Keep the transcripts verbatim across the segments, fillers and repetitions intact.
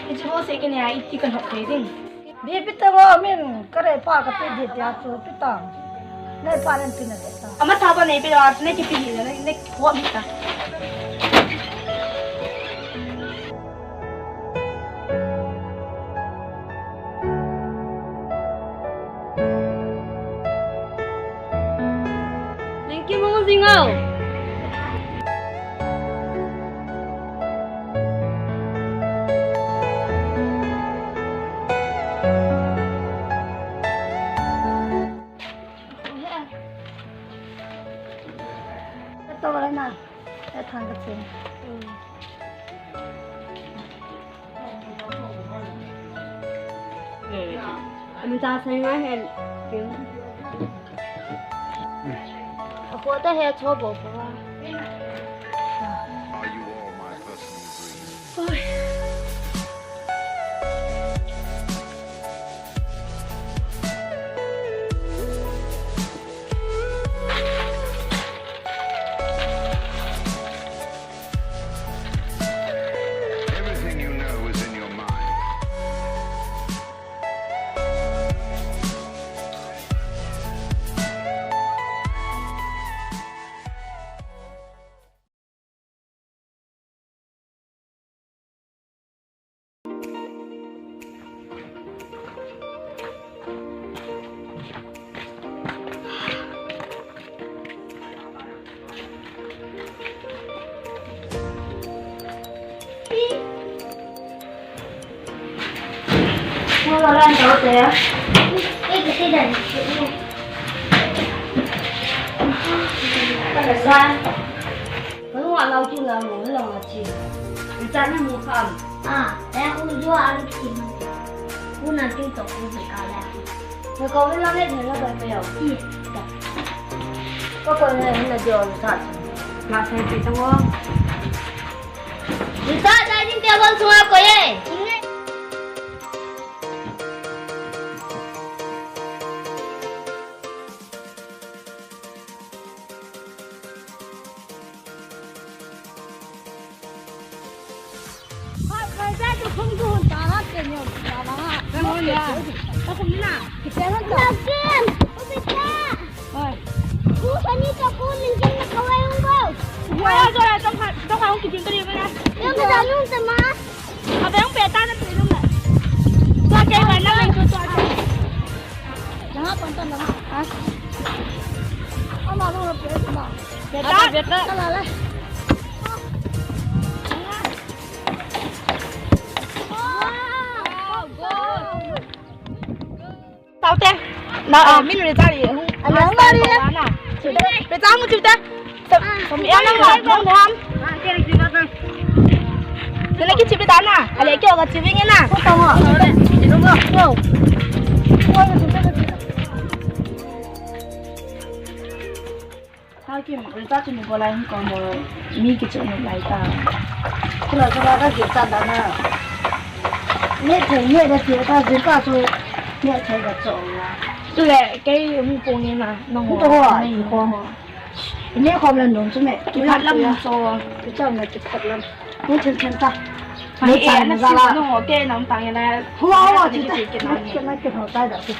Hiche bou seh kei nia, iti kan hop thei ding. Bi pi tang o, min ka re pa ka pe di tia chu pi tang. Nei pa nen pi na le ta. Ama sa ba nei pi la, nei ki pi hi la, nei, nei ko mi ta. Lengki mong jing o. Ka to le na. Ka thang ka chen. Anu cha sai ngai hen. Ako ta he cho bo ko. Are you all my personal dreams? Everything you know is in your mind. Ka nung a lau chu lau lu, lau a chi. Richard na mu kha am? A, e u jo a lu chi. U na chu to u ji ka la. Na ko mi la le na ba pe yo. I. Ko ko na na jo Richard. Ma sai pe tang o. Richard, dining table sunga ko ye. Tao te. Na, a, min re cha ri. A, na, na, re. Re cha mu chu te. Som, som, ya na ma, na, na. Tena ki chip ta na. Ale ki o ka chip nge na. Ko ta ma. Ko. Tha kim, Rita chu ni ko lai hin ko mo, mi kichu ni lai ta. Kila kila ka Rita da na. Ne the ne da ti ka Rita chu ne the da chu na. Chule kei mi pong ni na, nong. Ko ho, ni ko ho. Ni ko le nong chu me. Ki phat lam chu. Ki chang na ki phat lam. Ni chen chen ta. Ni chen na za la. Nong ke nong tang ya na. Hua hua chu ta. Ki na ki ho ta da chu.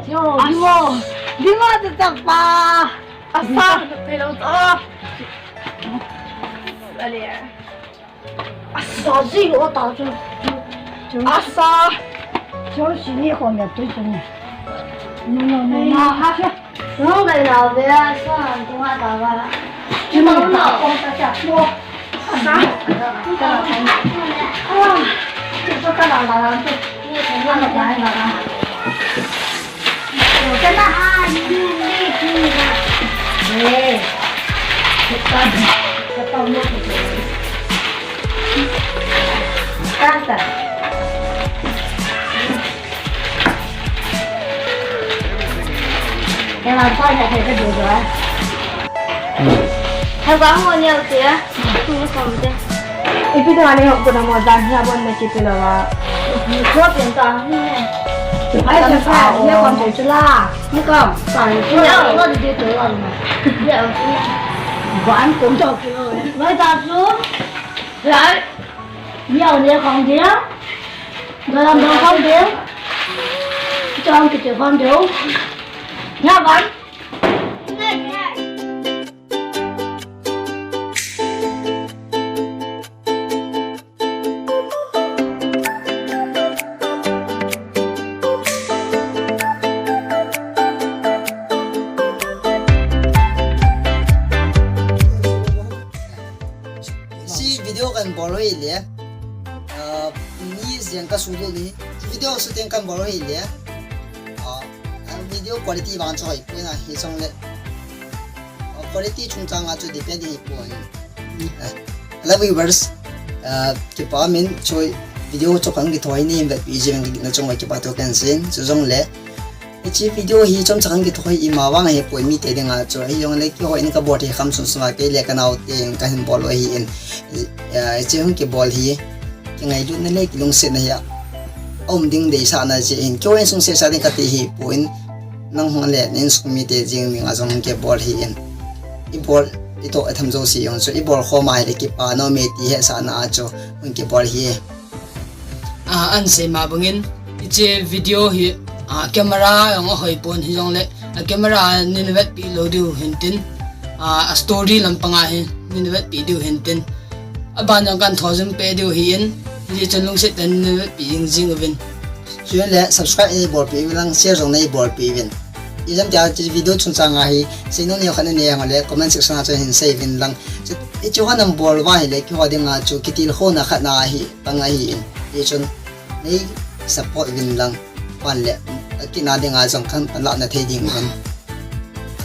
Yo, yo. Ni ma ta pa. Asa, hello to. Ale. Asa, ji o ta chu. Asa. Chu si ni ko me tu chu ni. No, no, no, no. Ha. No, ga na ve, sa, tu ma ta ba. Chu no ta ko ta cha ko. Asa. Chu ta la la la. Chu ta la la la. Ipi tu ani hok kuna mo dan hi abon na kipi lo wa. Ko pen ta ni ne. Ai, sa sa, ye kon te chula. Ni ko. Sa ni ko. Ye, ko de de to wa ma. Ye, o. Ban kon to ki lo. Mai ta su. Lai. Ye, o ne kon dia. Dalam bang ham deu. Chong kiche ham deu. Nya bang. Hiche video kan bol hoi le. Ah, ni jeng ka su du ni. Video shooting kan bol hoi le. Ah, video quality vang chu hoi poi na hijongle. Ah, quality chungchang a chu depend hi poi. Ah, hello viewers. Ah, kipa min choi video chu kan kithoi ni vetpi jing na chung kipa thu kan sei. Chujongle. Hiche video hi chomcha kan kithoi ima vang hi poi mite dinga chu. Hijongle keiho in ka bol hi kham sung sunga kei le ka naote in kahin bol u ahin. Eh, hiche hung kibol hi kingailutna le kilungsetna hi a um ding deisahna jeh hin. Keiho in sung sesa ding kati hi poi, nang hung le nin sung mite jing dinga jong hung kibol ahin. I bol, i toh, i tham jouse jong chu i bol khom a hile kipa nom e ti hetsahna a chu hung kibol ahi. Ah, ahin sei ma bangin, hiche video hi, ah, camera jong ahoi pon hijongle, a camera nin vetpi lou diu hintin, ah, a story lampang a hi nin vetpi diu hintin. Aban jong kan thojin pe diu ahin, hijeh chun lungset tah in nin vetpi jing jing uvin. Chujongle subscribe nei bolpeh uvin lang, share jong nei bolpeh uvin. Ijemtia hiche video chungchang a hi seinom neo khat nanei jongle comment section a chun hin sei uvin lang. Chu, hiche ho nabol uva hile keiho dinga chu kitilkhouna khat na ahi. Pang ahin. Hichun nei support uvin lang. Pan le, akitna dinga jong kan panlahna thei ding uvin.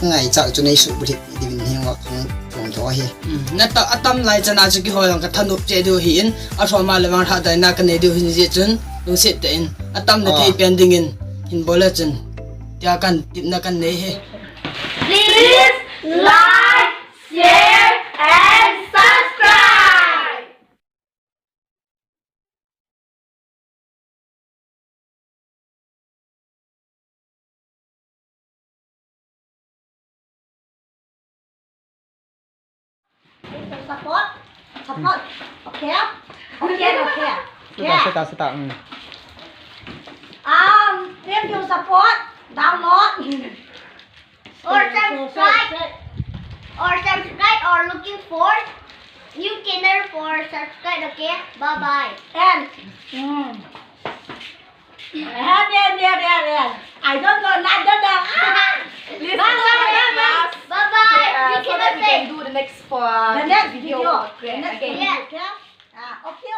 Ka ngaichat chu nei subulhit diuvin hiva kan thum tho ahi. Hmm, na ta, atam lai chan a chu keiho jong ka thanop cheh diu ahin, athom a le vang lhadaina ka nei diu ahin jeh chun, lungset tah in, atamna thei pen dingin, hin bol a chun, tia kan tipna kan nei ahi. Please like, share and subscribe. Please support. Support. Okay? Okay, okay. Seta, seta, seta. Mm. Um, if you support, download. Or subscribe. Or subscribe or looking for new channel for subscribe, okay? Bye bye. And, mm. Yeah, yeah, yeah, yeah, yeah. I don't know, I don't know. Ah! Listen, bye bye, bye bye. Bye bye. Uh, so that we can do the next for the next video. The next video, okay? Ah, okay.